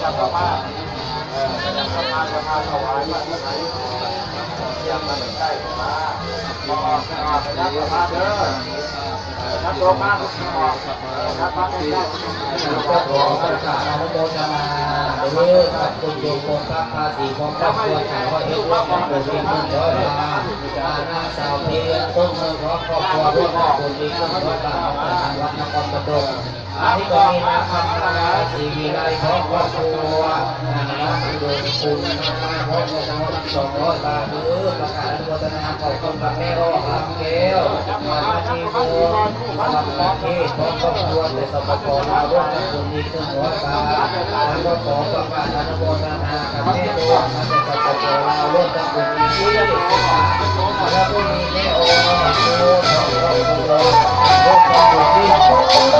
ເຈົ້າພະມາ ເອີ ເຈົ້າພະມາ ຈະມາຖວາຍພະໄຕ ເອີ ຕຽມມາໃກ້ພະມາ ຂໍອອກຈາກພະຍາພະມາເດີ ເອີ ນຳຕົວມາ ເອີ ນຳມາໃກ້ໆ ເຈົ້າຂໍປະກາດອະນຸໂມທະນາເດີ ກັບຄຸນໂຍມພົງພັກ ພາສີ ພ້ອມຄອບຄົວ ສາມຮ້ອຍເອັດ ຮ່ວມທຳບຸນອີກ ໜຶ່ງຮ້ອຍບາດ ອາ ນາງສາວເພັນ ຕົ້ນເມືອງ ພ້ອມຄອບຄົວ ຮ່ວມທຳບຸນອີກ ໜຶ່ງຮ້ອຍບາດ ຈາກຈັງຫວັດນະຄອນພະນົມ. ອັນນີ້ກໍມີນາງຄຳມາ ສີວິໄລ ພ້ອມຄອບຄົວ ນາງລັດອຸດົມຄຸນ ນຳມາພ້ອມຄອບຄົວ ສອງຮ້ອຍບາດເດີ ປະກາດອະນຸໂມທະນາ ຂອບຄຸນກັບແມ່ອອກ ລຳແກ້ວ ມາທີ່ໂມ ສະຫວັນນະເຂດ ພ້ອມຄອບຄົວ ແຕ່ ສປປ ລາວ ຮ່ວມທຳບຸນອີກ ໜຶ່ງຮ້ອຍບາດ ແລ້ວກໍຂໍປະກາດອະນຸໂມທະນາກັບແມ່ດວງ ມາແຕ່ ສປປ ລາວ ຮ່ວມທຳບຸນອີກ ສີ່ສິບບາດ ແລ້ວກໍມີແມ່ອອກ ໂອ້ ພ້ອມຄອບຄົວ ຮ່ວມທຳບຸນອີກ